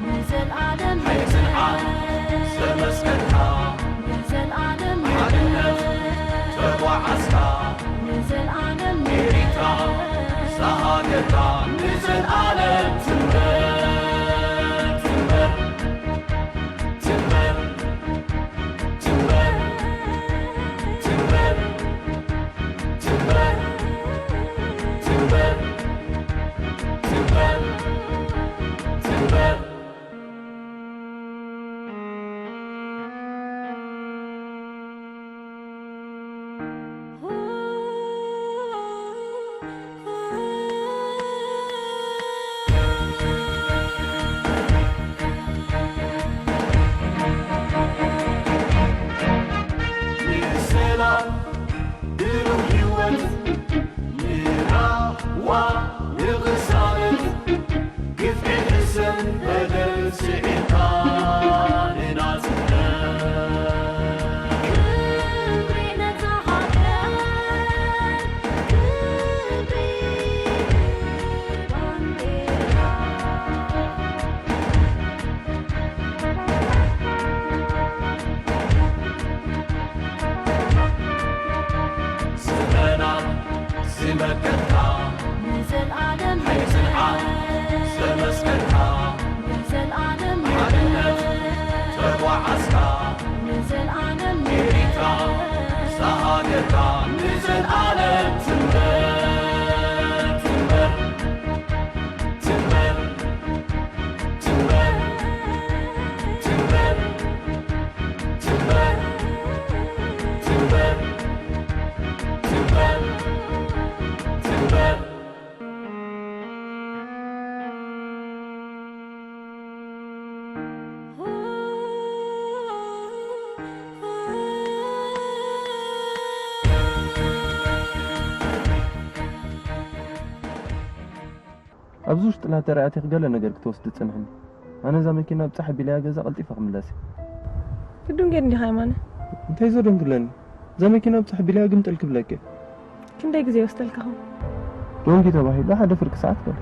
ንዘልኣለም ሓይሊ ጽንዓት ዘመስከርካ፣ ንዘልኣለም ሓድነት ተጓዓዝካ፣ ንዘልኣለም ኤሪትራ ዝሃገርካ፣ ንዘልኣለም ትንበር፣ ትንበር፣ ትንበር፣ ትንበር፣ ትንበር፣ ትንበር፣ ትንበር፣ ትንበር፣ ትንበር። ንሰላም ብሩህ ህይወት፣ ንራህዋ ንቕሳነት፣ ግፍዒ ሕሰም በደል ስዒርካ ንናጽነት። ክብሪ ነታ ሃገር፣ ክብሪ ባንዴራ። ዘመናት ዝመከትካ፣ ንዘልኣለም ሓይሊ ጽንዓት ዘመስከርካ፣ ንዘልኣለም ሓድነት ተጓዓዝካ፣ ንዘልኣለም ኤሪትራ ዝሃገርካ፣ ንዘልኣለም ትንበር፣ ትንበር፣ ትንበር፣ ትንበር፣ ትንበር። ትንበር፣ ትንበር፣ ትንበር፣ ትንበር። ኣብዚ ውሽጢ ናተይ ኣቲኺ ገለ ነገር ክትወስዲ ጽንሕኒ። ኣነ እዛ መኪና ብጻሕ ኣቢለያ ገዛ ቀልጢፈ ክምለስ እየ። ግዱን ጌር እንዲኻ የማነ። እንታይ ዘደንጉለኒ? እዛ መኪና ብጻሕ ኣቢለያ ግምጥል ክብለኪ እየ። ክንደይ ግዜ ይወስደልካ ኸውን? ዶንጊ ተባሂሉ ሓደ ፍርቂ ሰዓት በለ።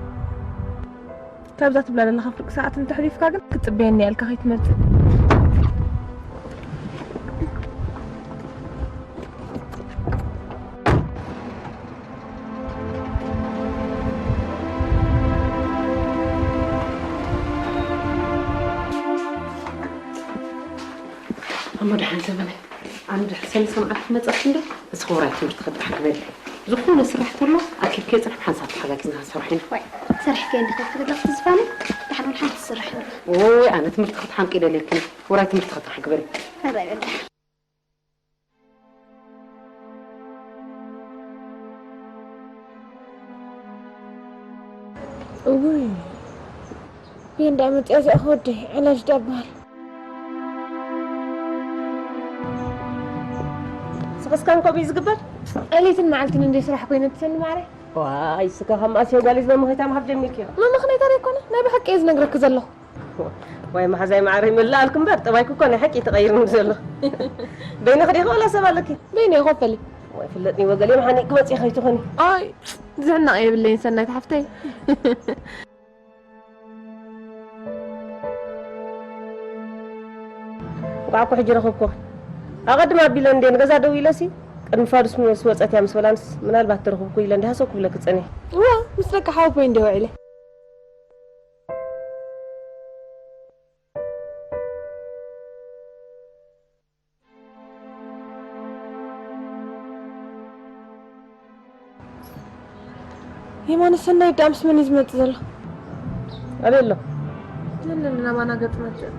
ካብዛ ትብላ ዘለኻ ፍርቂ ሰዓት እንተሕሊፍካ ግን ክትጽበየኒ እያ ኢልካ ከይትመጽእ። ኣሞ ደሓን ዘመነ፣ ኣነ ድሕሪ ሰለስተ መዓልቲ ክመጸኪ እንዶ፣ እዚ ክቡራይ ትምህርቲ ክጥራሕ ክበል። ዝኾነ ስራሕ ተሎ ኣኪብክዮ ጽናሕ፣ ሓንሳብ ተሓጋጊዝና ክንሰርሖ ኢና። ዋይ፣ ሰሪሕክዮ እንዲኺ ክትብለኺ ትዝፋኒ? ደሓን እውን ሓንቲ ትስራሕ እንዶ። ኦይ፣ ኣነ ትምህርቲ ክትሓምቂ ደልየክን፣ ክቡራይ ትምህርቲ ክጥራሕ ክበል። ሕራይ በል። እውይ፣ ቤንዳ መፅያ እዚኣ ክወደይ፣ ዕላጅ ዳ በሃል። ስኽስካን ከምኡ እዩ ዝግበር? ዕለይትን መዓልትን እንደ ስራሕ ኮይነ ትሰኒ ማዕረ። ዋይ፣ ስካ ካብ መኣስ እየ ጓል ዝመመኸይታ ምሃብ ጀሚርክዮ? መመኽነይታ ዘይኮነ፣ ናይ ብሓቂ እየ ዝነግረኪ ዘለኹ። ዋይ፣ መሓዛይ ማዕረ ይመልኣልኩ እምበር፣ ጠባይኩ እኮ ናይ ሓቂ ተቐይርኒ ዘሎ። በይንኺ ዲኺ ወላ ሰብ ኣለኪ? በይነይ ኮፈሊ። ዋይ፣ ፍለጥኒ ወገል፣ የምሓኒ ክመጽእ ከይትኾኒ። ኣይ፣ ዝሕነቕ የብለይን ሰናይት ሓፍተይ። እንቋዕ እኮ ሕጂ ረኸብኩ። ኣቐድም ኣቢለ እንዴ ንገዛ ደው ኢለሲ፣ ቅድሚ ፋዱስ ምስ ወጸት እያ ምስ በላንስ፣ ምናልባት ተረኽብኩ ኢለ እንዲሃሰው ክብለኪ ጸኒሐ። እዋ፣ ምስ ደቂ ሓወቦይ እንዴ ውዒለ። የማነ ሰናይ ደኣ ምስ መን እዩ ዝመጽእ ዘሎ? ኣበይ ኣሎ? የለን፣ ናባና ገጽ መጽእ።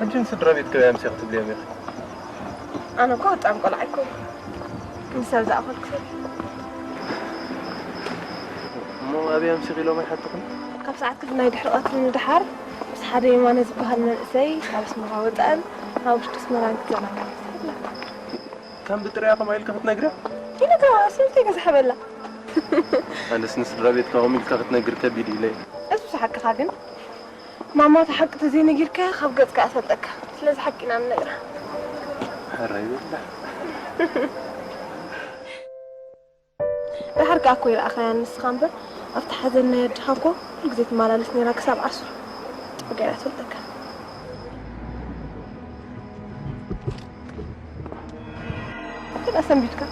ሕጂ ንስድራ ቤት ከበይ ኣምስየ ክትብልዮም ኢኺ? ኣነ እኮ ህጻን ቆልዓ ኣይኮንኩ። ንሰብ ዝኣኸልኩ ሰብ። እሞ ኣበይ ኣምሲኺ ኢሎም ኣይሓቱኽን? ካብ ሰዓት ክልተ ናይ ድሕሪ ቀትሪ ንደሓር ምስ ሓደ የማነ ዝበሃል መንእሰይ ካብ ኣስመራ ወጻእን ናብ ውሽጢ ኣስመራን ክዘናጋዕ ይኽእል። ከም ብጥሪያ ከምኣ ኢልካ ክትነግርያ? ኢለ ተባባሲ እንታይ ገዛሕ በላ? ኣነስ ንስድራ ቤትካ ከምኡ ኢልካ ክትነግር ከቢድ ኢለ። እሱ ሓቅኻ ግን ማማ፣ እቲ ሓቂ ተዘይነጊርካያ ካብ ገጽካ እፈልጠካ። ስለዚ ሓቂ ኢና ንነግራ። ሕራይ በላ። ደሓር ከኣ እኮ ይረኣኻያ ንስኻ እምበር፣ ኣብቲ ሓዘን ናይ ኣድኻ እኮ ኩሉ ግዜ ትመላለስ ነይራ ክሳብ ዓርሱ። ጽቡቅ ገይራ ትፈልጠካ። ግን ኣሰንቢድካ።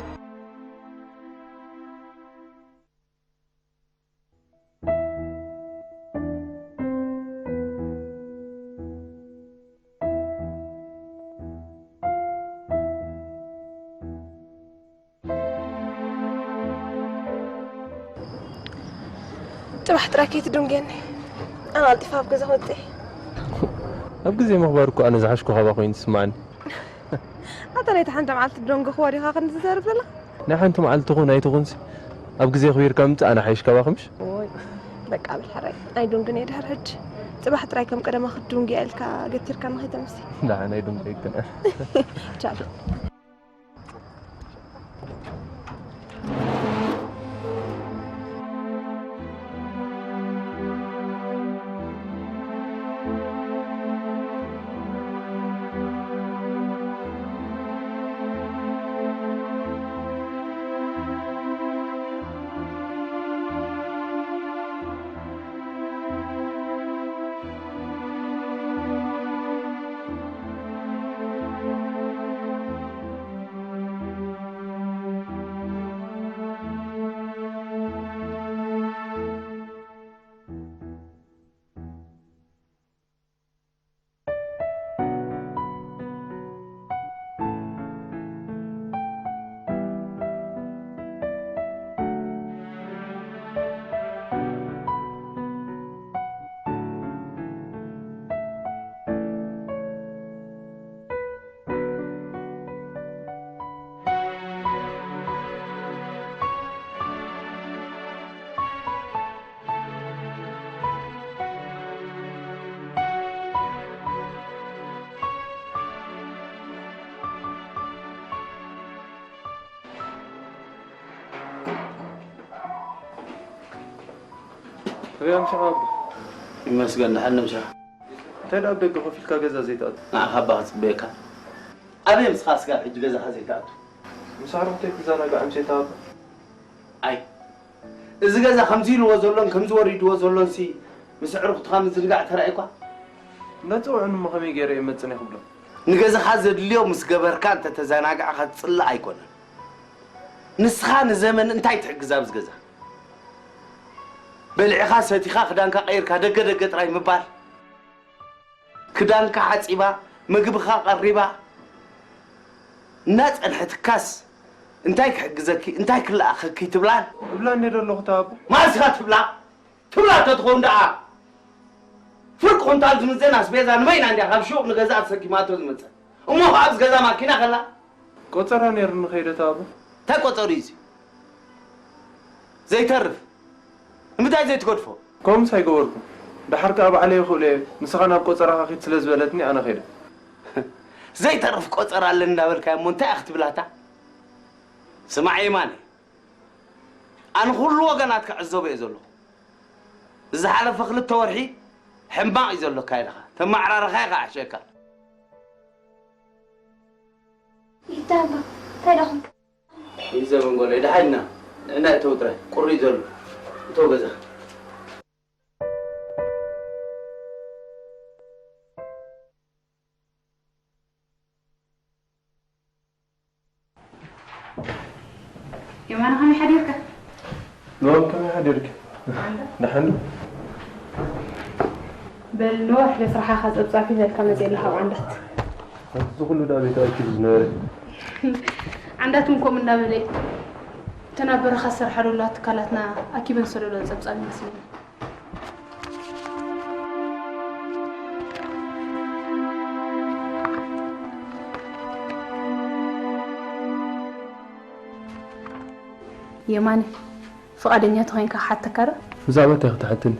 ጽባሕ ጥራይ ከይትድንጉየኒ። ኣነ ቀልጢፈ ኣብ ገዛ ክወጽእ እየ። ኣብ ግዜ ምኽባር እኮ ኣነ ዝሓሽኩ ካባ ኮይኑ ትስምዓኒ። ኣታ ናይቲ ሓንቲ መዓልቲ ትደንጎኽዋ ዲኻ ክንዲ ትዛረብ ዘለኻ? ናይ ሓንቲ መዓልቲ ትኹን ኣይትኹንሲ፣ ኣብ ግዜ ኣኽቢርካ ምምጻእ ኣነ ሓይሽ ካባኺ ምሽ? ኦይ፣ በቃ በል ሕራይ። ኣይድንጉን እየ ድሕሪ ሕጂ። ጽባሕ ጥራይ ከም ቀደማ ክትድንጉያ ኢልካ ገቲርካኒ ከይተምሲ። ደሓን ኣይድንጉ ኣይኮነን። ቻው። ኣበይ ኣምሲኻ ኣቦ? ይመስገን፣ ደሓን ነምሻ። እንታይ ደኣ ኣብ ደገ ኮፍ ኢልካ ገዛ ዘይትኣቱ? ንዓኻ እባ ክጽበየካ። ኣበይ ምስኻ ስጋብ ሕጂ ገዛኻ ዘይትኣቱ? ምስ ኣዕሩኽተይ ክዘናጋዕ ኣምሴ ተባብዕ። ኣይ፣ እዚ ገዛ ከምዚ ኢልዎ ዘሎን ከምዚ ወሪድዎ ዘሎንሲ ምስ ኣዕሩኽትኻ ምዝንጋዕ ተራእዩኳ? እንዳጸውዑኒ እሞ ከመይ ገይረ እየ መጽን እየ ክብሎም? ንገዛኻ ዘድልዮ ምስ ገበርካ እንተተዘናጋዕካ ትጽላእ ኣይኮነን። ንስኻ ንዘመን እንታይ ትሕግዝ ኣብዚ ገዛ? በሊዕኻ ሰቲኻ ክዳንካ ቀይርካ ደገ ደገ ጥራይ ምባል። ክዳንካ ሓጺባ፣ ምግብኻ ቀሪባ፣ እናጸንሐትካስ እንታይ ክሕግዘኪ፣ እንታይ ክለኣኸኪ ትብላን? እብላ እንደ ዘለኹ ተባብዕ። ማስኻ ትብላ፣ ትብላ እንተትኸውን ደኣ ፍርቂ ኩንታል ዝምዘን ኣስቤዛ ንበይና እንድያ ካብ ሹቕ ንገዛ ኣሰኪማቶ ዝመጸ። እሞ ኸዓ ኣብዚ ገዛ ማኪና ከላ? ቆጸራ ነይሩኒ ከይደ ተባብዕ። እንታይ ቆጸሩ እዩ እዚ? ዘይተርፍ። ንምንታይ ዘይትገድፎ? ከምኡስ ኣይገበርኩን። ደሓር ከኣ ባዕለይ ይኽእሎ እየ፣ ንስኻ ናብ ቆጸራኻ ኪድ ስለ ዝበለትኒ ኣነ ኸይደ። ዘይተርፍ ቆጸራ ኣለኒ እንዳበልካዮ እሞ እንታይ እያ ክትብላታ? ስማዕ የማነ፣ ኣነ ኩሉ ወገናትካ ዕዘቦ እየ ዘለኹ። ዝሓለፈ ክልተ ወርሒ ሕማቕ እዩ ዘሎካ ኢልኻ። ተመዓራረኻ ኢኻ ኣሕሸካ። ይታባ፣ እንታይ ደኣ ኾንካ? ይዘበን ጓለይ፣ ደሓን ኢና። ንዕና እተው ጥራይ፣ ቁሪ እዩ ዘሎ። እተው ገዛ። የማነ፣ ከመይ ሓዲርካ? ኖ፣ ከመይ ሓዲርኪ? ደሓን ዶ? በል፣ ነዋሕ ለስራሓኻ ጸብጻብ ሒዘልካ መጽእ ኣለኻ ኣብ ዓንዳት። ኣብዚ ኩሉ ደኣ ቤት ኣኪቡ ዝነበረ። ዓንዳት እውን ከምኡ እናበለ እዩ። እተን ኣብ በረኻ ዝሰርሓ ዘለዋ ትካላትና ኣኪበን ዝሰደዶ ጸብጻብ ይመስለኒ። የማነ፣ ፍቓደኛ ተኾይንካ ክሓተካ ዶ? ብዛዕባ እንታይ ክትሓትኒ?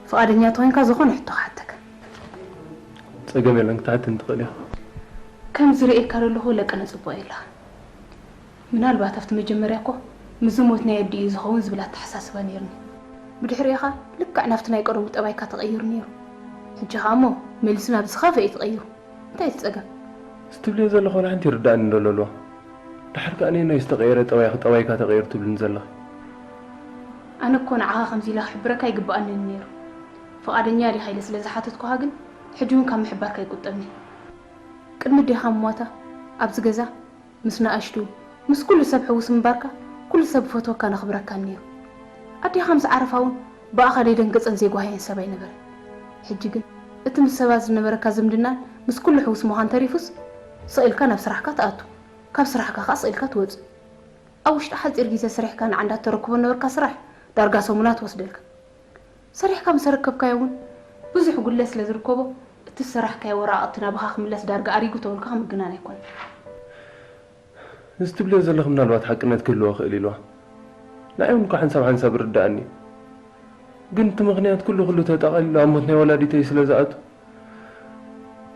ፍቓደኛ ተኾይንካ ዝኾነ ሕቶ ክሓተካ። ጸገም የለን፣ ክትሓትኒ ትኽእል ኢኻ። ከም ዝርእየካ ዘለኹ ለቀነ ጽቡቕ የለኻ። ምናልባት ኣብቲ መጀመርያ እኮ ምስዚ ሞት ናይ ኣዲኡ እዩ ዝኸውን ዝብል ኣተሓሳስባ ነይርኒ። ብድሕሪኡ ኸኣ ልክዕ ናብቲ ናይ ቀደሙ ጠባይካ ተቐይሩ ነይሩ። ሕጂ ኸኣ እሞ መሊሱ ናብ ዝኸፍአ እዩ ተቐይሩ። እንታይ እቲ ጸገም? እዚ ትብልዮ ዘለኺ ዋላ ሓንቲ ይርድኣኒ ዶ ኣለዋ? ደሓር ከኣ ነየናይ ዝተቐየረ ጠባይኺ ጠባይካ ተቐይሩ ትብልኒ ዘለኺ? ኣነ እኮ ንዓኻ ከምዚ ኢለ ክሕብረካ ኣይግብኣንን ነይሩ። ፍቓደኛ ዲኻ ኢለ ስለ ዝሓተትኩኻ ግን ሕጂ እውን ካብ ምሕባርካ ኣይቁጠብን እየ። ቅድሚ ኣዴኻ ምሟታ ኣብዚ ገዛ ምስ ንኣሽቱ፣ ምስ ኩሉ ሰብ ሕዉስ ምንባርካ፣ ኩሉ ሰብ ይፈትወካን የኽብረካን ነይሩ። ኣዴኻ ምስ ዓረፋ እውን ብኣኻ ደይደንገጸን ዘይጓህየን ሰብ ኣይነበረን። ሕጂ ግን እቲ ምስ ሰባት ዝነበረካ ዝምድናን ምስ ኩሉ ሕዉስ ምዃን ተሪፉስ፣ ስቕ ኢልካ ናብ ስራሕካ ትኣቱ፣ ካብ ስራሕካ ኸኣ ስቕ ኢልካ ትወጽእ። ኣብ ውሽጢ ሓጺር ግዜ ሰሪሕካ ንዓ እንዳተረክቦ ነበርካ ስራሕ ዳርጋ ሰሙናት ወስደልካ። ሰሪሕካ ምስ ኣረከብካዮ እውን ብዙሕ ጉድለት ስለ ዝርከቦ፣ እቲ ዝሰራሕካዮ ወረቓቕቲ ናባኻ ክምለስ ዳርጋ ኣሪጉ ተበልኩኻ ምግናን ኣይኮነን። እዚ ትብልዮ ዘለኺ ምናልባት ሓቅነት ክህልዎ ክእል ኢልዋ። ንዓይ እውን እኳ ሓንሳብ ሓንሳብ ይርድኣኒ እዩ። ግን እቲ ምኽንያት ኩሉ ኩሉ ተጠቓሊሉ ኣብ ሞት ናይ ወላዲተይ ስለ ዝኣቱ፣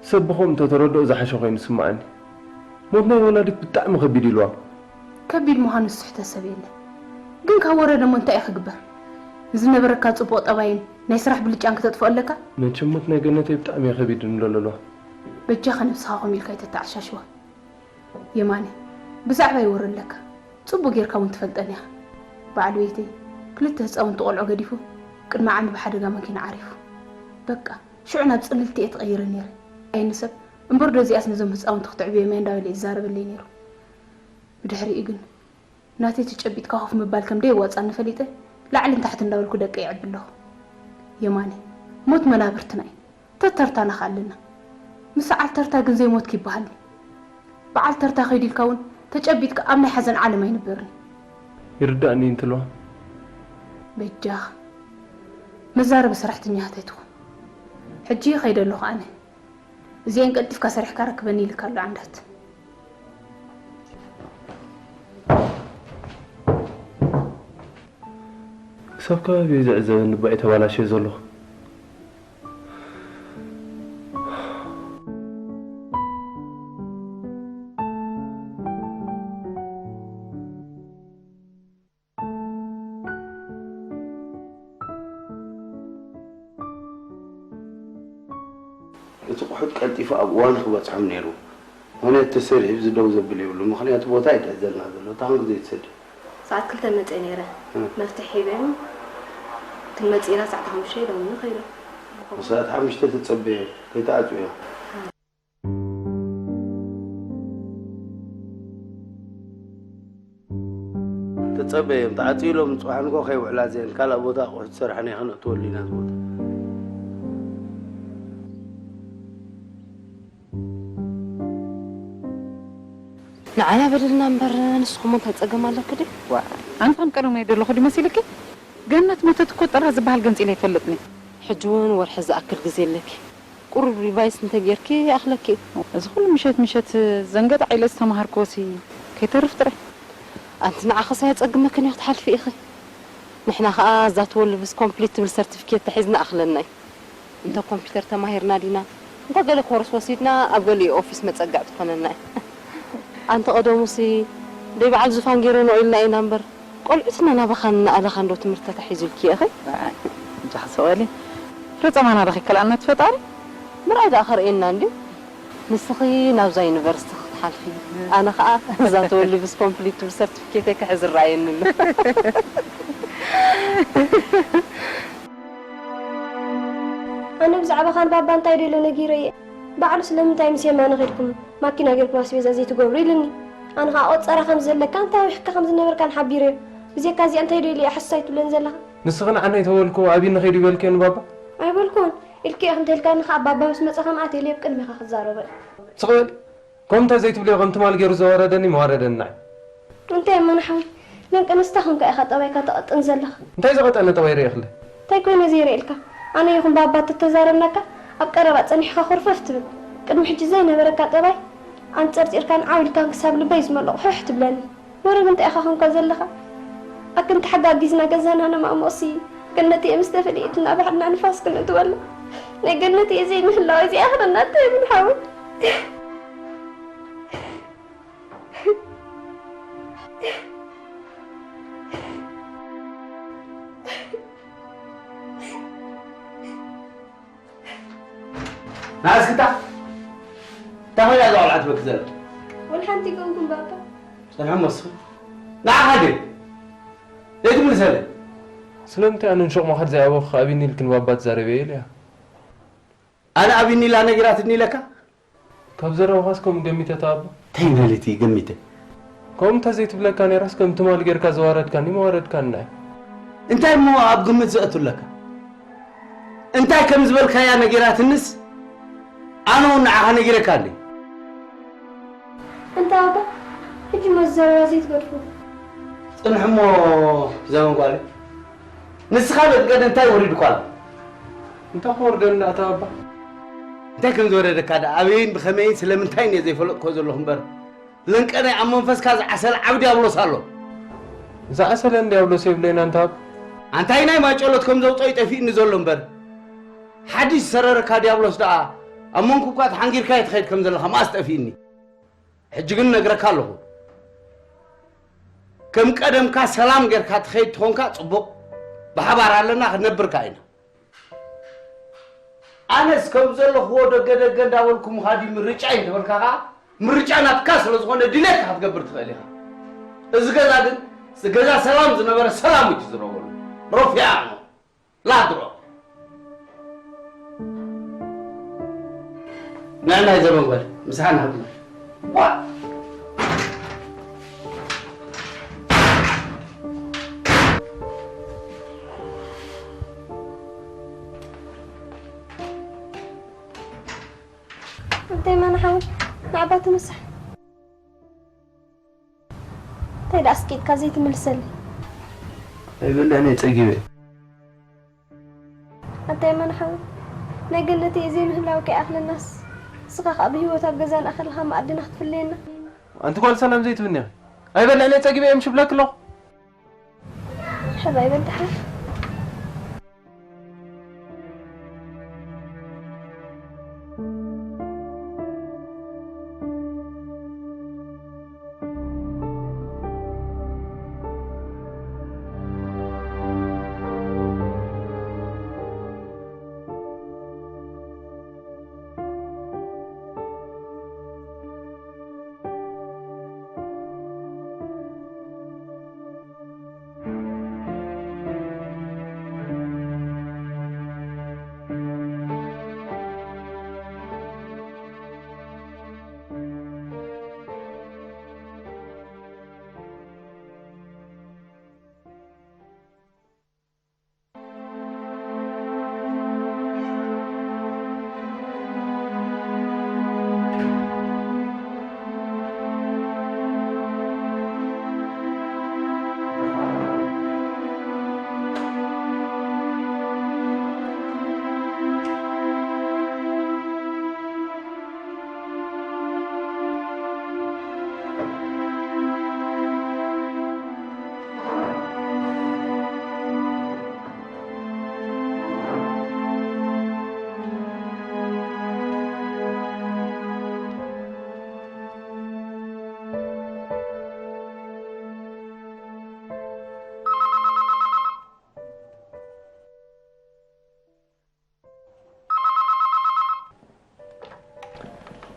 ሰብ ብኸምኡ እንተተረድኦ ዝሓሸ ኮይኑ ይስምዓኒ። ሞት ናይ ወላዲት ብጣዕሚ ከቢድ ኢልዋ። ከቢድ ምዃኑ ዝስሕቶ ሰብ የለን። ግን ካብ ወረደ እሞ እንታይ እዩ ክግበር? ንዝነበረካ ጽቡቕ ጠባይን ናይ ስራሕ ብልጫን ክተጥፍኦ ኣለካ? መቸም ሞት ናይ ገነተይ ብጣዕሚ እዩ ከቢድ ንብሎ ኣለዋ። በጃኻ ነብስኻ ከምኡ ኢልካ ኣይተተዓሻሽዋ። የማነ፣ ብዛዕባይ ወረ ኣለካ። ጽቡቕ ጌርካ እውን ትፈልጠኒ ኢኻ። በዓል ቤተይ ክልተ ህጻውንቲ ቆልዑ ገዲፉ ቅድሚ ዓሚ ብሓደጋ መኪና ዓሪፉ። በቃ፣ ሽዑ ናብ ጽልልቲ እየ ተቐይረ ነይረ። ኣይ ንሰብ፣ እምበር ዶ እዚኣስ ነዞም ህጻውንቲ ክትዕብዮም እያ እንዳበለ እዩ ዝዛረበለይ ነይሩ። ብድሕሪኡ ግን፣ ናተይ ተጨቢጥካ ኮፍ ምባል ከም ደየዋጽኣኒ ፈሊጠ፣ ላዕልን ታሕትን እንዳበልኩ ደቀይ እዕቢ ኣለኹ። የማነ፣ ሞት መናብርትና እዩ። ተተርታና ከኣ ኣለና። ምስ ሰዓል ተርታ ግን ዘይሞትኪ ይበሃል። በዓል ተርታ ከይዱ ኢልካ እውን ተጨቢጥካ ኣብ ናይ ሓዘን ዓለም ኣይንበርን። ይርዳእኒ እንትልዋ። በጃኻ፣ መዛረቢ ሰራሕተኛታት ኣይትኹን። ሕጂ ይኸይድ ኣለኹ ኣነ። እዚኤን ቀልጢፍካ ሰሪሕካ ረክበኒ ኢልካ ኣሎ ዓንዳት። ክሳብ ከባቢ ዝዕዘበኒ እባ እየ ተባላሽየ ዘለኹ። እቲ ቁሑት ቀልጢፉ ኣብ እዋኑ ክበጽሖም ነይሩ። ምኽንያቱ ተሰሪሑ እዚ ደው ዘብል የብሉ። ምኽንያቱ ቦታ እዩ ዝሕዘልና ዘሎ። እታ ክንግዜ ትሰድ። ሰዓት ክልተ መጽአ ነይረ። እ። መፍትሕ ሂበ። ትመጽእ ኢላ ሰዓት ሓሙሽተ ኢሎም ንኸይዶም። ሰዓት ሓሙሽተ ተጸበየ። ከይተዓጽውዮ። ተጸበዮም፣ ተዓጽዩ ኢሎም ጽባሕ ንግሆ ከይውዕላ እዚአን ካልእ ቦታ ኣቑሑት ዝሰርሓ ናይ ከነእትወሉ ኢና እዚ ቦታ። ንዓና በደልና እምበር ንስኹም እንታይ ጸገም ኣለኩ ድዩ? ዋ፣ ኣነ ከም ቀደም እየ ዘለኹ ድዩ መሲልኪ? ገነት መተት እኮ ጥራ ዝበሃል ገንጺለ ኣይፈልጥን እየ። ሕጂ እውን ወርሒ ዝኣክል ግዜ ኣለኪ። ቁሩብ ሪቫይስ እንተጌርኪ ይኣኽለኪ እዩ። እዚ ኩሉ ምሸት ምሸት ዘንገጣዕ ኢለ ዝተማሃርክዎሲ ከይተርፍ ጥራይ። ኣንቲ ንዓኽስ ኣየጸግመክን እዩ ክትሓልፊ ኢኺ። ንሕና ኸኣ እዛ ትወልብስ ኮምፕሊት ትብል ሰርቲፊኬት ተሒዝና ኣኽለና እዩ። እንተ ኮምፒውተር ተማሂርና ዲና፣ እንተ ገለ ኮርስ ወሲድና ኣብ ገሊኡ ኦፊስ መጸግዕ ትኾነና እዩ። ኣንቲ ቀደሙሲ ደይ በዓል ዙፋን ገይረንኦ ኢልና ኢና እምበር፣ ቆልዑትና ናባኻን እናኣለኻን ዶ ትምህርቲ ተታሒዙልኪ ኢኺ? ኣይ፣ እንጃ ክስቕ በሊ። ፍረ ጸማና ዶ ከይከልኣና እቲ ፈጣሪ? ምርኣይ ደኣ ከርእየና እንድዩ። ንስኺ ናብዛ ዩኒቨርሲቲ ክትሓልፊ፣ ኣነ ኸኣ እዛ ተወልብስ ኮምፕሊት ትብል ሰርቲፊኬተይ ክሕዝ ይረኣየኒ ኣሎ። ኣነ ብዛዕባኻን ባባ እንታይ ደለ ነጊረዮ። ባዕሉ ስለምንታይ ምስ የማነ ኸድኩም ማኪና ጌርኩም ኣስቤዛ ዘይትገብሩ ኢሉኒ። ኣነ ኸኣ ቆጸራ ከም ዘለካ እንታይ ኣውሒካ ከም ዝነበርካን ሓቢረዮ። ብዘይካ እዚኣ እንታይ ደልየ ሓስሳይ ትብለኒ ዘለኻ? ንስኺ ንዓና ኣይተበልኩ ኣብይ ንኸይዱ ይበልክዮ ንባባ? ኣይበልኩን። ኢልክዮ ኢኺ እንተልካኒ ኸኣ ባባ ምስ መጸ ከም ኣትየለይ ኣብ ቅድሜኻ ክዛረቦ እየ። ስቕ በል። ከምኡ እንተ ዘይትብልዮ ከም ትማል ገይሩ ዘዋረደኒ መዋረደኒ ንዓይ። እንታይ እሞ ንሓወይ፣ ደንቀ ኣንስታ ኾንካ ኢኻ ጠባይካ ተቐጥን ዘለኻ። እንታይ ዝቐጠነ ጠባይ ርእየኽለ? እንታይ ኮይነ ዘይርእየልካ? ኣነ ይኹን ባባ ተተዛረብናካ ኣብ ቀረባ ጸኒሕካ ኮርፈፍ ትብል። ቅድሚ ሕጂ ዘይነበረካ ጠባይ ኣንጸርጺርካን ዓው ኢልካን ክሳብ ልበይ ዝመልቕ ሑሕ ትብለኒ። ወረ ግን እንታይ ኢኻ ኾንካ ዘለኻ? ኣክን ተሓጋጊዝና ገዛና ነማእሞሲ። ገነት እየ ምስ ተፈለየትና ባዕልና ንፋስ ክንእትወላ። ናይ ገነት እየ ዘይምህላው እዚኣ ክነና እንታይ ይብል ሓወይ? ንኣስክታ እንታይ ኮይና እዛ ቆልዓ ትበኪ ዘላ? ወላ ሓንቲ ኣይኮንኩን ባባ። ጸንሐ መስኺ ንዓኻ ድዩ ዘይትምልሰለይ? ስለምንታይ ኣነ ንሾቕ ማኻድ ዘይኣበኹ ኣብኒ ኢልክን ባባ ትዛረብየ ኢለያ። ኣነ ኣብኒ ኢላ ነጊራትኒ ኢለካ? ካብ ዘረባኻስ ከምኡ ገሚተ ተኣባ። እንታይ ማለት እዩ ገሚተ? ከምኡ እንተ ዘይትብለካ ነይራስ ከም ትማል ጌርካ ዘዋረድካኒ መዋረድካና እዩ። እንታይ እሞ ኣብ ግምት ዘእቱ ኣለካ? እንታይ ከም ዝበልካያ ነጊራትንስ ኣነ እውን ንዓኻ ነጊረካ ኣለይ። ኣንታ ኣባ፣ ሕጂ እሞ እዚ ዘረባ ዘይትገድፎ። ጽንሕ እሞ ዘመን ጓለይ። ንስኻ በጥገድ እንታይ ወሪድኳ ኣሎ? እንታይ ክወርደኒ ኣታ ኣባ? እንታይ ከም ዝወረደካ ደኣ ኣበይን ብኸመይን ስለምንታይን እየ ዘይፈለጥኮ ዘለኹ እምበር ለንቀናይ ኣብ መንፈስካ ዝዓሰለ ዓብ ዲያብሎስ ኣሎ። ዝዓሰለን ዲያብሎስ የብለይን ኣንታ ኣባ። ኣንታይ ናይ ማጨሎት ከም ዘውፅኦ እዩ ጠፊእኒ ዘሎ እምበር ሓድሽ ዝሰረረካ ዲያብሎስ ደኣ ኣብ መንኩብካ ተሓንጊርካ እየ ትኸይድ ከም ዘለኻ መኣስ ጠፊእኒ። ሕጂ ግን እነግረካ ኣለኹ፣ ከም ቀደምካ ሰላም ጌርካ ትኸይድ ተኾንካ ጽቡቕ፣ ብሓባር ኣለና ክንነብር ከኣ ኢና። ኣነስ ከም ዘለኽዎ ደገ ደገ እንዳበልኩ ምኻድ እዩ ምርጫይ እንተበልካ ከኣ ምርጫ ናትካ ስለ ዝኾነ ድሌትካ ክትገብር ትኽእል ኢኻ። እዚ ገዛ ግን ገዛ ሰላም ዝነበረ ሰላም እዩ ዝረበሉ። ሮፊያኖ ላድሮ ንዕናይ ዘበን ጓል ምሳሓና ሃብና ዋ እንታይ ማና ሓወይ ንዓባ ትምሳሕ እንታይ ደኣ እስኪ ኢድካ ዘይትምልሰለይ? ኣይበልዕን እየ ጸጊበ። ኣንታይ ማና ሓወይ ናይ ገነት እየ ዘይምህላው ከይኣኽለናስ ንስኻ ከኣ ብህይወት ኣብ ገዛና ከለኻ መኣድና ክትፍለየና። ኣንቲ ጓል ሰላም ዘይትብኒ ኢኺ። ኣይበልዕን እየ ጸጊበ እየ ምሽ ብለኪ ኣለኹ። ሕራይ በል ደሓን።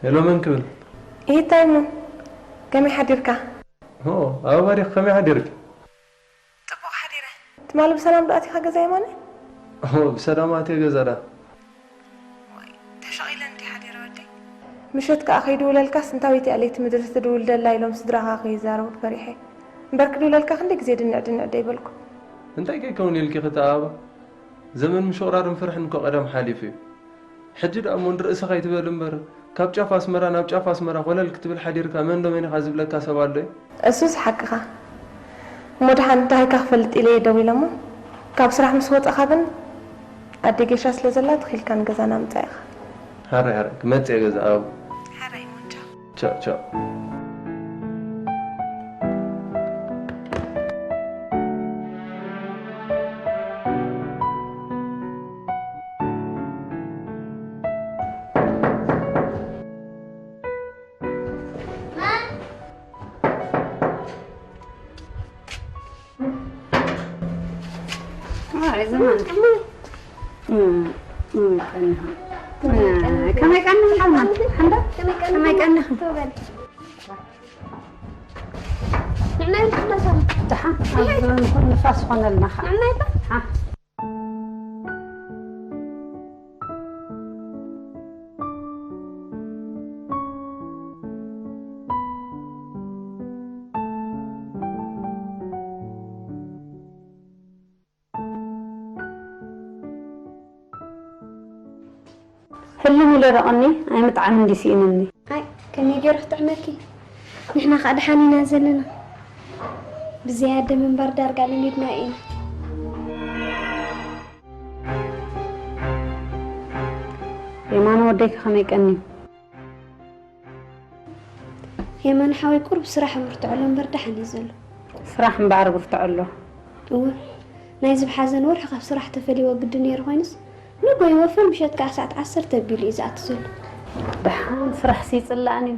ሄሎ መን ክብል? ይታይ እሞ ከመይ ሓዲርካ? ኦ ኣበባ ዲኺ ከመይ ሓዲርኪ? ጽቡቕ ሓዲረ። ትማሊ ብሰላም ዶ ኣቲኻ ገዛ የማነ? ኦ ብሰላም ኣትየ ገዛ ዳ። ተሸቒለ እንዲ ሓዲረ ወደይ። ምሸት ከኣ ከይድውለልካስ እንታወይቲ እያ ለይቲ ምድሪ ትድውል ደላ ኢሎም ስድራኻ ከይዛረቡ ፈሪሐ። እምበር ክድውለልካ ክንደይ ግዜ ድንዕ ድንዕ ደይበልኩ። እንታይ ከይከውን ኢልኪ ክተኣባ? ዘመን ምሽቕራርን ፍርሕን እኮ ቀደም ሓሊፉ እዩ። ሕጂ ደኣ እሞ ንርእስኻ ኣይትበል እምበር፣ ካብ ጫፍ ኣስመራ ናብ ጫፍ ኣስመራ ኮለል ክትብል ሓዲርካ መን ዶ መን ኢኻ ዝብለካ ሰብ ኣሎ እዩ? እሱስ ሓቅኻ። እሞ ደሓን እንታይ ኢልካ ክፈልጥ ኢለ እየ ደዊለ እሞ፣ ካብ ስራሕ ምስ ወጻኻ ግን ኣደ ጌሻ ስለ ዘላ ተኺልካ ንገዛና ምጻእ ኢኻ። ሓራይ ሓራይ ክመጽእ እየ ገዛ ኣቡ። ሓራይ እሞ ቻው። ቻው ቻው። ኣይ ዘማን። እም፣ እም፣ ቀንኻ። ከመይ ቀንኻ? ሓንዳ? ከመይ ቀንኻ? ንዕና ይልክለሰ። ደሓን፣ ኣብ ንፋስ ኾነልና ኸዓ። ንዕና ይባ? ሓ። ህልም ኢለ ረቐኒ ኣይምጥዓምን ድዩ ስኢንኒ? ኣይ፣ ከመይ ገይሩ ክጥዕመኪ? ንሕና ኸኣ ደሓን ኢና ዘለና። ብዘይ ኣደ ምንባር ዳርጋ ለሚድናዮ ኢና። የማነ ወደይ ከ ከመይ ቀንዩ? የማነ ሓወይ ቁሩብ ስራሕ ብርትዖ ኣሎ እምበር ደሓን እዩ ዘሎ። ስራሕ እምበኣር ብርትዖ ኣሎ። እወ፣ ናይዚ ብሓዘን ወርሒ ካብ ስራሕ ተፈልይዎ ግዲ ነይሩ ኮይኑስ፣ ንጎ ይወፍር፣ ምሸት ከኣ ሰዓት ዓሰርተ ኣቢሉ እዩ ዝኣቱ ዘሎ። ደሓን ስራሕሲ ይጽላእን እዩ።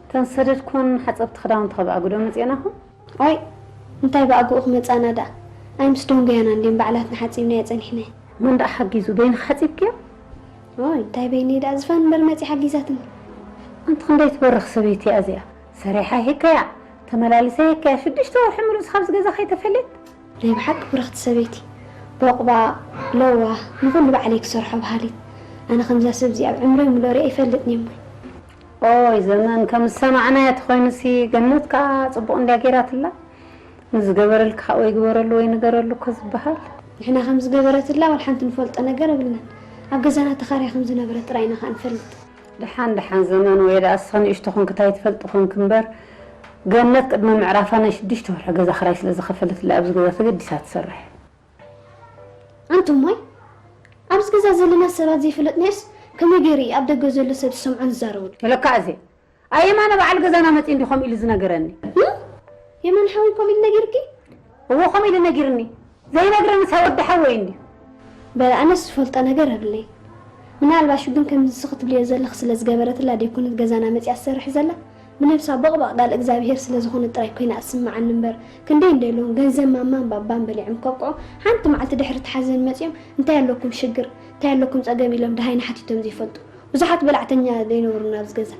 እተን ሰደድክወን ሓጸብቲ ክዳውንቲ ከ ብኣጉዶ መጺኤናኹም? ኦይ፣ እንታይ ብኣግኡ ክመጻና ደኣ? ኣይ ምስ ደንጎያና እንድየን ባዕላትና ሓጺብናዮ ጸኒሕናዮ። መን ደኣ ሓጊዙ? በይንኺ ሓጺብክዮ? ኦይ፣ እንታይ በይነይ ደኣ፣ ዝፋን እምበር መጺኣ ሓጊዛትኒ። ኣንቲ ክንደይ ትበርኽ ሰበይቲ እያ እዚኣ። ሰሪሓ ይህከያ፣ ተመላሊሰ ይህከያ፣ ሽዱሽተ ወርሒ ምሉእ እስኻብዚ ገዛ ከይተፈልየት። ናይ ብሓቂ ብርኽቲ ሰበይቲ፣ ቦቕባቕ፣ ለዋህ፣ ንኹሉ ባዕለይ ክሰርሖ በሃሊት። ኣነ ከምዛ ሰብ እዚኣ ኣብ ዕምረይ ምሎ ሪኣ ይፈልጥን እየ እሞ። ኦይ ዘመን፣ ከም ዝሰማዕናዮ ተኾይኑሲ ገነት ከኣ ጽቡቕ እንድያ ገይራትላ። ንዝገበረልካ ወይ ግበረሉ ወይ ንገረሉ እኮ ዝበሃል። ንሕና ከም ዝገበረትላ ዋላ ሓንቲ ንፈልጦ ነገር የብልናን። ኣብ ገዛና ተኻርያ ከም ዝነበረት ጥራይ ኢና ከኣ ንፈልጥ። ደሓን ደሓን ዘመን፣ ወይ ደኣ እስኺ ንእሽቶ ኮንኪ እንታይ ትፈልጢ ኮንኪ እምበር፣ ገነት ቅድሚ ምዕራፋ ናይ ሽዱሽተ ወርሒ ገዛ ክራይ ስለ ዝኸፈለትላ ኣብዚ ገዛ ተገዲሳ ትሰርሕ። ኣንቱም ወይ፣ ኣብዚ ገዛ ዘለና ሰባት ዘይፈለጥናዮስ ከመይ ገይሩ እዩ ኣብ ደገ ዘሎ ሰብ ዝሰምዖን ዝዛረበሉ? ለካ እዚ ኣየማነ በዓል ገዛና መጺኡ እንዲ ከምኡ ኢሉ ዝነገረኒ። እ? የማነ ሓወይ ከምኡ ኢሉ ነጊርኪ? እዎ ከምኡ ኢሉ ነጊርኒ። ዘይነግረንስ ወዲ ሓወይ እንዲ። በለ ኣነስ ዝፈልጦ ነገር የብለይ። ምናልባሽ ግን ከምዚ ንስኺ ትብልዮ ዘለኺ ስለ ዝገበረትላ ደይኮነት ገዛና መጺኣ ትሰርሕ ዘላ? ብነብሳ ቦቕባቕ ቃል እግዚኣብሄር ስለ ዝኾነት ጥራይ ኮይና እትስምዓኒ እምበር፣ ክንደይ እንደልዎም ገንዘብ ማማን ባባን በሊዖም ከብቅዑ፣ ሓንቲ መዓልቲ ድሕሪ እቲ ሓዘን መጺኦም፣ "እንታይ ኣለኩም ሽግር? እንታይ ኣለኩም ጸገም?" ኢሎም ደሃይና ሓቲቶም ዘይፈልጡ ብዙሓት በላዕተኛ ዘይነብሩን ኣብዚ ገዛ።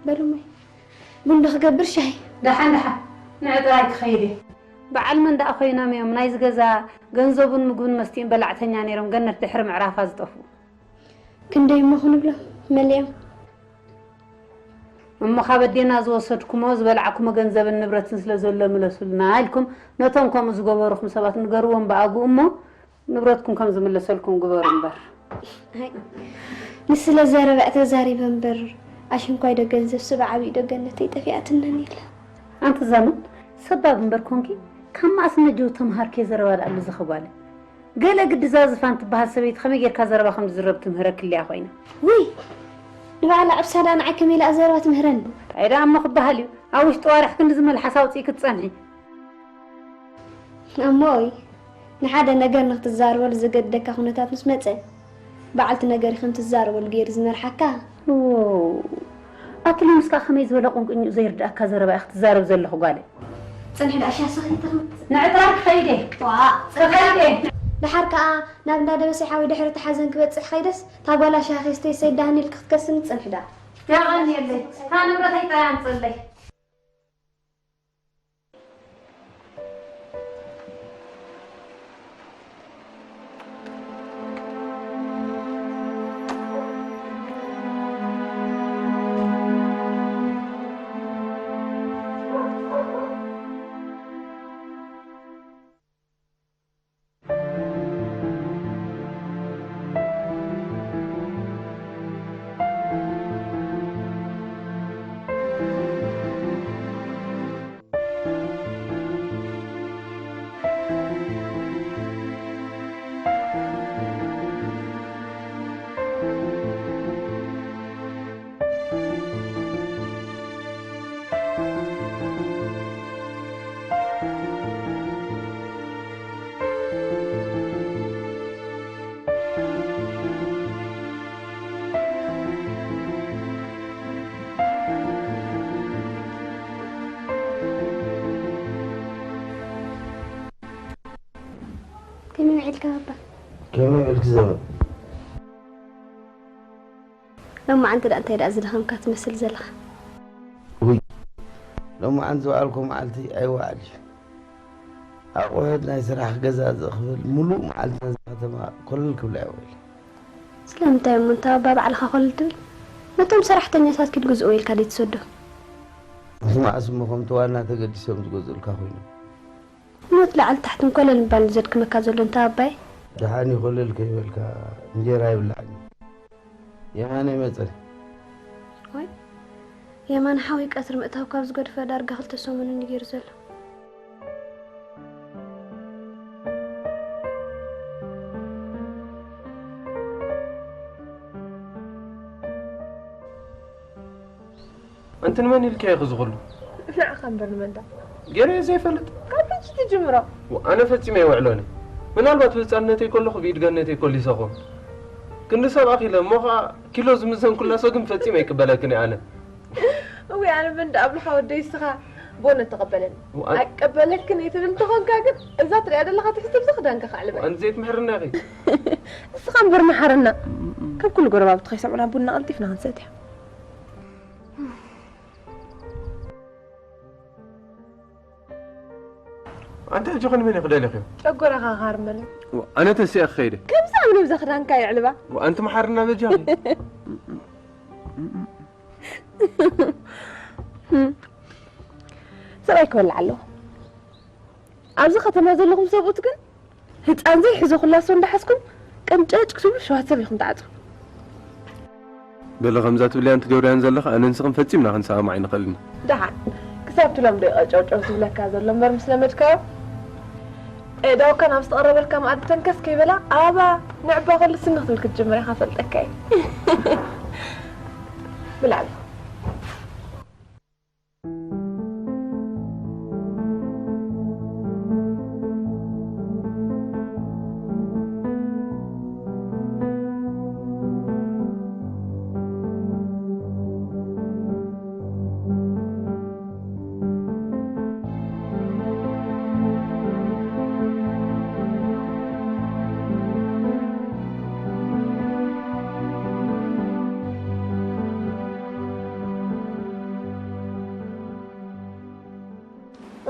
በሉ እሞይ፣ ቡን ዶ ክገብር ሻሂ? ደሓን ደሓን፣ ንዕ ጥራይ ክኸይድ እየ። በዓል መን ደኣ ኮይኖም እዮም ናይዚ ገዛ ገንዘቡን ምግቡን መስትኡን በላዕተኛ ነይሮም ገነት ድሕሪ ምዕራፋ ዝጠፍኡ? ክንደይ እሞ ክንብሎም መሊኦም። እሞ ካብ ኣዴና ዝወሰድኩሞ ዝበላዕኩሞ ገንዘብን ንብረትን ስለ ዘሎ ምለሱልና ኢልኩም ነቶም ከምኡ ዝገበሩኹም ሰባት ንገርዎም ብኣግኡ እሞ ንብረትኩም ከም ዝምለሰልኩም ግበሩ እምበር። ኣይ፣ ንስለ ዘረባ ተዛሪበ እምበር ኣሽንኳይ ዶ ገንዘብ ስብ ዓብዩ ዶ ገነተይ ጠፊኣትነን ኢለ። ኣንቲ ዘመን ሰባብ እምበር ኮንኪ ካብ መኣስ ነጀው ተምሃርኪ ዘረባ ደኣ ልዝኸ ጓለ። ገለ ግዲ ዛዝፋን ትበሃል ሰበይቲ ከመይ ጌርካ ዘረባ ከም ዝዝረብ ትምህረክልያ ኮይና። ውይ፣ ንባዕላ ዕብሳ ደኣ ንዓይ ከመይ ኢላ ዘረባ ትምህረኒ? እንታይ ደኣ እሞ ክበሃል እዩ? ኣብ ውሽጢ ዋርሕ ክንዲ ዝመልሓስ ኣውፅኢ ክትጸንሒ። እሞይ፣ ንሓደ ነገር ንክትዛረበሉ ዘገድደካ ኩነታት ምስ መጸ፣ በዓልቲ ነገር ኢኺ ንትዛረበሉ ገይሩ ዝመርሓካ። ኦ፣ ኣቲ ሎምስ ከኣ ከመይ ዝበለ ቁንቁኝኡ ዘይርድኣካ ዘረባ ኢኺ ትዛረብ ዘለኹ ጓለይ። ጽንሒ ደኣ ሻሂ ሰኽቲ ትኽምት። ንዕጥራር ክኸይድ እየ። ዋ፣ ጽንሒ። ክኸይድ እየ። ደሓር ከኣ ናብ እንዳ ደበሰ ሓወይ ድሕሪ እቲ ሓዘን ክበጽሕ ኸይደስ፣ እታ ጓላ ሻሂ ከይስተይ ሰይዳኒ ኢልኪ ክትከስኒ ጽንሒ ደኣ። የቐንየለይ። እታ ንብረተይ ጥራይ ኣምጽእለይ። ከመይ ውዒልካ ባባ? ከመይ ውዒልኪ ዘመን? ሎማዓንቲ ደኣ እንታይ ደኣ ዝደኸምካ ትመስል ዘለኻ? ውይ፣ ሎማዓንቲ ዝወዓልኩ መዓልቲ ኣይወዓል እዩ። ኣቑሑት ናይ ስራሕ ክገዛዝእ ክብል ሙሉእ መዓልቲ ነዛ ከተማ ኮለል ክብላ እየ ውዒለ። ስለምንታይ እሞ እንታ ባባ ባዕልኻ ኮለል ትብል? ነቶም ሰራሕተኛታት ክትግዝእዎ ኢልካ ድዩ ትሰዶ? ምስ መዓስ እሞ ከምቲ ዋና ተገዲሶም ዝገዝኡልካ ኮይኖም? ሞት ላዕሊ ታሕትን ኮለል ምባል ዘድክመካ ዘሎ እንታ ኣባይ? ደሓን እዩ ኮለል ከይበልካ እንጀራ ይብላዕን እዩ። የማነ ይመጸ። ወይ የማነ ሓወይ ቀትሪ ምእታው ካብ ዝገድፈ ዳርጋ ክልተ ሰሙን እዩ ገይሩ ዘሎ። ኣንቲ ንመን ኢልካዮ እዚ ኩሉ? ንዓኻ እምበር ንመን ደኣ? ገይረዮ ዘይፈልጥ? ካብ ሕጂ ትጅምሮ። ወ-፣ ኣነ ፈጺመ ኣይውዕሎን እየ። ምናልባት ብህጻንነተይ ከለኹ ብኢድ ገነተይ ኮሊሰ ኾን። ክንዲ ሰብ ኣኺለ እሞ ኸኣ ኪሎ ዝምዘንኩላ ሰው ግን ፈጺመ ኣይቅበለክን እየ ኣነ። እውይ ኣነ መን ደኣ ኣብልኻ ወደይ እስኻ ቦነ ተቐበለኒ። ወ-፣ ኣን- ኣይቀበለክን እየ ትብል እንተኾንካ ግን እዛ ትሪኣ ዘለኻ ትሕቲ ብዛ ክዳንካ ከዕልባ እየ። ኣንቲ ዘይትምሕርና ኢኺ። እስኻ እምበር መሓረና። ከም ኩሉ ጎረባብቲ ከይሰምዑና ቡና ቀልጢፍና ክንሰትያ። ኣንተ ሕጂ ኾን መን እዩ ክደልኽዮ? ጨጎራኻ ክሃርመለይ። ወ-፣ ኣነ ተሲአ ክኸይደ። ከምዚ ኣብ ነብዛ ክዳንካ የዕልባ። ወ-፣ ኣንቲ መሓርና በጃኺ። ሰብኣይ ክበልዕ ኣለዎ። ኣብዚ ከተማ ዘለኹም ሰብኡት ግን ህጻን ዘይሕዞ ኩላሶ እንዳሓዝኩም ቀንጨጭ ክትብሉ ሸዋት ሰብ ኢኹም ትዓጽዉ። በሊ ከምዛ ትብልያን ትገብርያን ዘለኻ ኣነን ንስኽን ፈጺምና ክንሰማማዕ ኣይንኽእልን። ደሓን ክሳብ ትሎም ዶ ይቐጨውጨው ዝብለካ ዘሎ እምበር ምስ ለመድካዮ። ኣእዳውካ ናብ ዝተቐረበልካ መኣዲ ተንከስ ከይበላ ኣባ ንዕባ ከሉ ስኒ ክትብል ክትጅምር ኢኻ ፈልጠካ እየ። ብላዕሊ።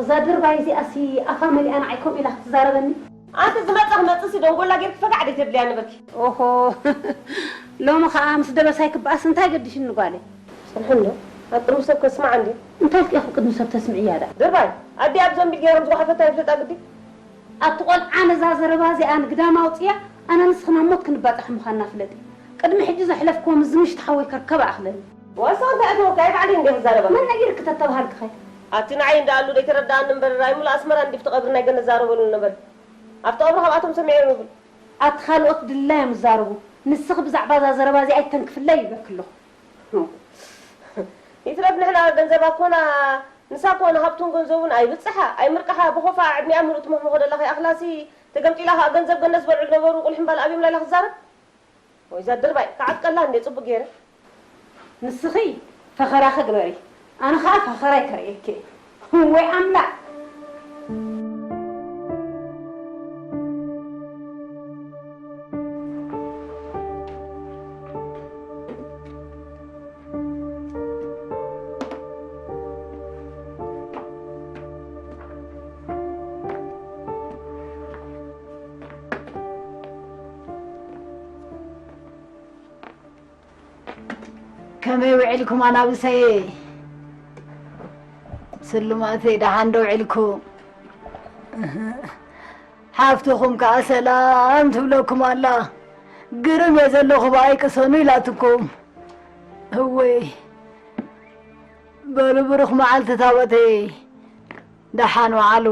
እዛ ድርባይ እዚኣሲ ኣፋ መሊኣ ንዓይ ከምኡ ኢላ ክትዛረበኒ? ኣንቲ ዝመጻ ክመጽእሲ ደንጎላ ጌርኪ ፈጋዕ ደይ ተብልያ ነበርኪ። ኦሆ፣ ሎሚ ኸኣ ምስ ደበሳይ ክበኣስ እንታይ ገዲሽኒ ጓለይ? ጽንሒ እንዶ፣ ኣብ ቅድሚ ሰብ ከስምዓ እንድዩ። እንታይ ኢልኪ ኢኺ ቅድሚ ሰብ ተስምዕያ ደኣ? ድርባይ፣ ኣዲኣ ብዘንቢል ጌሮም ዝጓሓፈታ ይፍለጣ ግዲ። ኣቲ ቆልዓ ነዛ ዘረባ እዚኣ ንግዳም ኣውጽያ፣ ኣነ ንስኽን ኣብ ሞት ክንባጻሕ ምዃንና ፍለጢ። ቅድሚ ሕጂ ዘሕለፍክዎ ምስ ዝምሽቲ ሓወይ ከርከባ ኣኽለኒ። ዋሳ እንታይ ኣተወካ? ኣይ ባዕለይ እንድየ ክዛረባ። መን ነጊርኪ ተተባሃልኪ ኸ? ኣቲ ንዓይ እንዳኣሉ ደይተረድኣኒ እምበር፣ ራይ ሙሉ ኣስመራ እንዲ ብቲ ቀብሪ ናይ ገነት ዛረበሉ ነበር። ኣብቲ ቀብሪ ካብኣቶም ሰሚዐ ይብል። ኣቲ ካልኦት ድላዮም ዝዛረቡ፣ ንስኺ ብዛዕባ እዛ ዘረባ እዚኣ ኣይተንክፍለይ ይብለኪ ኣለኹ። ይትረፍ ንሕና ገንዘባ ኮና፣ ንሳ ኮና ሃብቱን ገንዘቡን ኣይብጽሓ፣ ኣይምርቅሓ፣ ብኾፋ ዕድሚኣ ምሉእ ትሞኽሞኾ ደላ ከይኣኽላሲ፣ ተገምጢላ ከኣ ገንዘብ ገነት ዝበልዑ ዝነበሩ ቁልሒ እምባል ኣብዮም ላይላ ክዛረብ? ወይ እዛ ድርባይ፣ ክዓጥቀላ እንዴ ጽቡቅ ገይረ። ንስኺ ፈኸራኺ ግበሪ፣ ኣነ ኸኣ ፈኸራይ ከርእየኪ እየ። ወይ ኣምላኽ! ከመይ ውዒልኩም ኣናብሰየ? ስልማተይ ደሓን ዶ ውዒልኩም? ሓፍትኹም ከኣ ሰላም ትብለኩም ኣላ። ግርም እየ ዘለኹ ብኣይ ቅሰኑ ኢላትኩም። እወይ በሉ ብሩኽ መዓልቲ ታቦተይ። ደሓን ወዓሉ።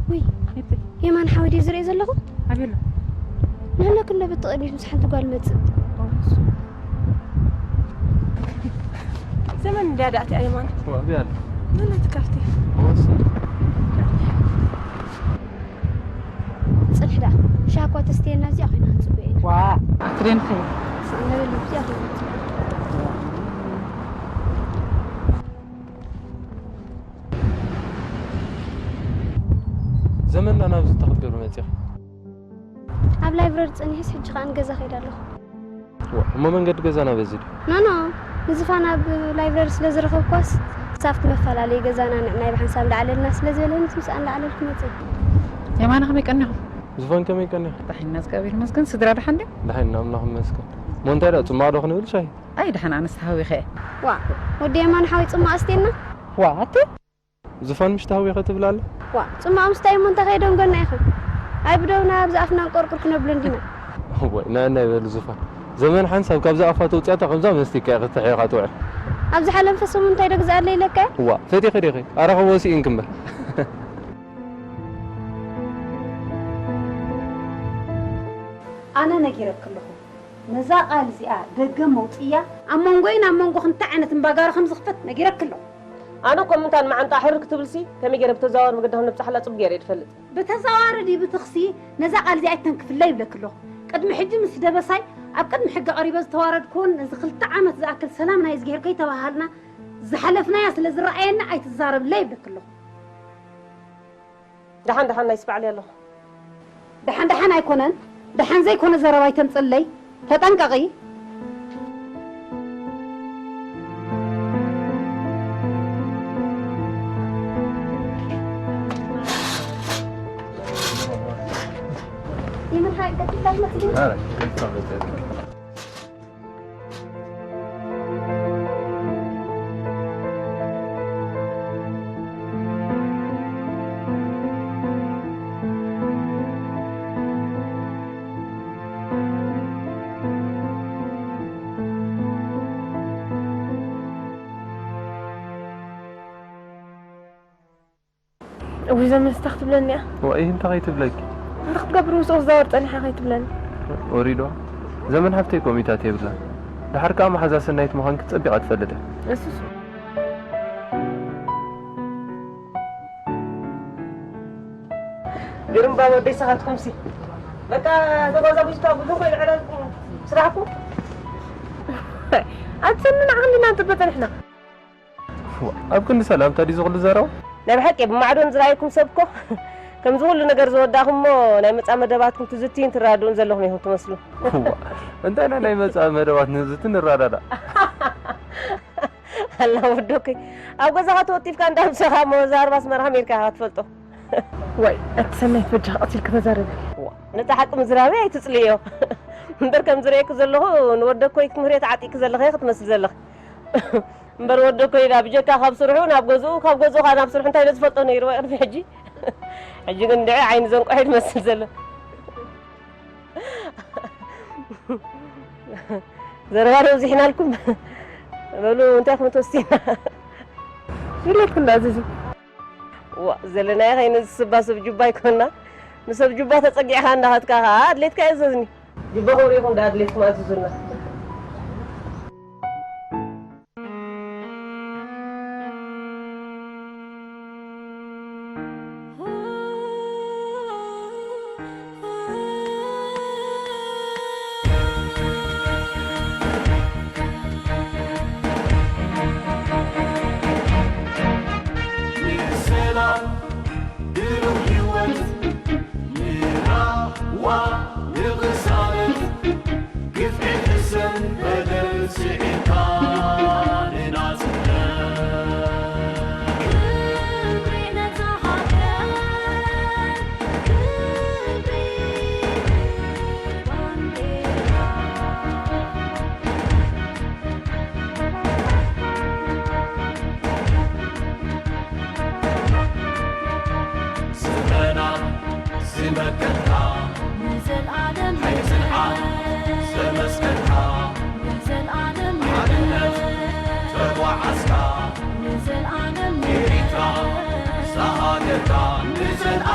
ውይ፣ የማን ሓወይ ድየ ዝርኢ ዘለኹ? ኣቤላ። ንህለክ እንዶ ብትቕድሚት ምስ ሓንቲ ጓል መጽእ። ዘመን እንድያ ደኣ እቲኣ የማን። ዋቢ ኣለ። መን እቲ ካብቲ? ጽንሕ ደኣ። ሻኳ ተስትየና እዚኣ ኮይና ክንጽበ ኢና። ዋ፣ ኣትሬን ኸይ። ስቕ ንብል እዚኣ ኮይና ክንጽበ። ዘመንና ናብዚ ተኽልገሉ መጺኻ። ኣብ ላይብረሪ ጸኒሐስ ሕጂ ከኣ ንገዛ ከይደ ኣለኹ። ዋ፣ እሞ መንገዲ ገዛና በዚ ድዩ? ኖ፣ ኖ፣ ንዝፋን ኣብ ላይብረሪ ስለ ዝረኸብኳስ፣ ሳብቲ መፈላለዪ ገዛና ንዕናይ ብሓንሳብ እንዳዓለልና ስለ ዝበለኒ፣ ምስ ምስኣ እንዳዓለልኩ መጸ። የማነ ከመይ ቀኒኹም? ዝፋን ከመይ ቀኒኹ? ደሓን ኢና፣ እግዚኣብሔር ይመስገን። ስድራ ደሓን ድዮም? ደሓን ኢና፣ ኣምላኽ ይመስገን። እሞ እንታይ ደኣ፣ ጽማቕ ዶ ክንብል ሻሂ? ኣይ፣ ደሓን ኣነስ ተሃዊኸ እየ። ዋ፣ ወዲ የማነ ሓወይ ጽማቕ ኣስትየና? ዋ፣ ኣቲ? ዝፋን ምሽ ተሃዊኸ ትብል ኣለ? ዋ፣ ጽማቕ ምስታይ እሞ እንታይ ከይደንጎና ኢኻ? ኣይ ብደውና ኣብዚ ኣፍና እንቆርቁር ክነብሎ እንዲና። እዋይ፣ ናይ ናይ በሉ ዝፋን። ዘመን ሓንሳብ ካብዛ ኣፋ ተውጽኣታ ከምዛ መስቲካ ኢኻ ተሒኻ ትውዕል። ኣብ ዝሓለፈ ሰሙን እንታይ ዶ ግዝኣለይ ኢለካ? እዋ፣ ፈቲኸ ዲኺ? ኣራኸቦ ስኢንኪ እምበር። ኣነ ነጊረኪ ኣለኹ። ነዛ ቃል እዚኣ ደገም መውጽእያ። ኣብ መንጎይን ኣብ መንጎኽን እንታይ ዓይነት እምባጋሮ ከም ዝኽፈት ነጊረኪ ኣለኹ። ኣነ እኮ ምንታን መዓንጣ ሕርር ክትብልሲ፣ ከመይ ገይረ ብተዘዋዋሪ መገዲ ከም ነብጽሓላ ጽቡቅ ገይረ እየ ዝፈልጥ። ብተዘዋዋሪ ድዩ ብትኽሲ ነዛ ቃል እዚኣ ኣይተንክፍለይ ይብለኪ ኣለኹ። ቅድሚ ሕጂ ምስ ደበሳይ ኣብ ቅድሚ ሕጊ ቀሪበ ዝተዋረድኩን ነዚ ክልተ ዓመት ዝኣክል ሰላም ናይ እዝግሄር ከይተባሃሃልና ዝሓለፍናያ ስለ ዝረኣየኒ ኣይትዛረብለይ ይብለኪ ኣለኹ። ደሓን ደሓን ናይ ስባዕለይ ኣለኹ። ደሓን ደሓን ኣይኮነን፣ ደሓን ዘይኮነ ዘረባ ኣይተምጽለይ፣ ተጠንቀቒ። ይምርሓ ቀጥታ ትመጽእ ግን? ኧረ፣ እውይ ዘመን ስታ ክትብለኒ እያ። ዋይ እንታይ ከይትብለኪ? እንታይ ክትገብር ምስኡ ክዛወር ጸኒሓ ከይትብለኒ? ወሪዶ ዘመን ሓፍተይ ኮሚታት የብላ። ድሓር ከኣ መሓዛ ሰናይት ምዃንኪ ጸቢቓ ትፈልጥ እያ። እሱስ ግርም ባብ ወደይ ሰኻትኩምሲ በቃ ተጓዛጉዝካ ብዙ ኮይኑ ዕላልኩም ስራሕኩም ኣትሰኒ ንዓኻ እንዲና ንጽበ ጸኒሕና። እዋ፣ ኣብ ክንዲ ሰላምታ ድዩ ዝኹሉ ዘረባ? ናይ ብሓቂ ብማዕዶን ዝረኣየኩም ሰብ እኮ ከምዚ ኩሉ ነገር ዝወዳእኹም እሞ ናይ መጻ መደባትኩም ትዝትዩን ትረዳድኡን ዘለኹም ኢኹም ትመስሉ። እዋ፣ እንታይ ኢና ናይ መጻ መደባት ንዝቲ ንረዳዳእ? ኣላ ወዶከይ ኣብ ገዛኻ ተወጢፍካ እንዳምሰኻ እሞ እዛ ኣርባ ኣስመራኻ ሜድካ ኢኻ ትፈልጦ። ዋይ፣ ኣቲ ሰናይት በጃኻ ቀስ ኢልኪ ተዛረቢ። እዋ፣ ነቲ ሓቂ ምዝራበይ ኣይትጽልዮ። እምበር ከም ዝርእየኪ ዘለኹ ንወደኮይ ክትምህርዮ ተዓጢቂ ዘለኺ ክትመስሊ ዘለኺ። እምበር ወደኮይ ዳ ብጀካ ካብ ስርሑ ናብ ገዝኡ፣ ካብ ገዝኡ ከኣ ናብ ስርሑ እንታይ ኢለ ዝፈልጦ ነይሩ ወይ ቅድሚ ሕጂ? ሕጂ ግን እንድዒ ዓይኒ ዘንቆሐ እዩ ዝመስል ዘሎ። ዘረባ ዶ ኣብዚሕናልኩም? በሉ እንታይ ኢኹም ትወስድና? ድሌትኩም ዶ ኣዘዙ። ዋ፣ ዘለናዮ ከይነ ዝስባ ሰብ ጁባ ኣይኮና። ንሰብ ጁባ ተጸጊዕካ እንዳኸድካ ከኣ ኣድሌትካ እዘዝኒ። ጁባኹም ርኢኹም ደኣ ኣድሌትኩም ኣዝዙና። ሰላም ብሩህ ህይወት ንራህዋ ንቕሳነት ግፍዒ ሕሰን በደል ስዒርካ ንናጽነት ክብሪ ነታ ሃገር ክብሪ ንባንዴራ። ስምረና ዝመከትካ ንዘልኣለም ሓይሊ ጽንዓት ዘመስከርካ ንዘልኣለም ሓድነት ተጓዓዝካ ንዘልኣለም ኤሪትራ ዝሃገርካ ንዘልኣለም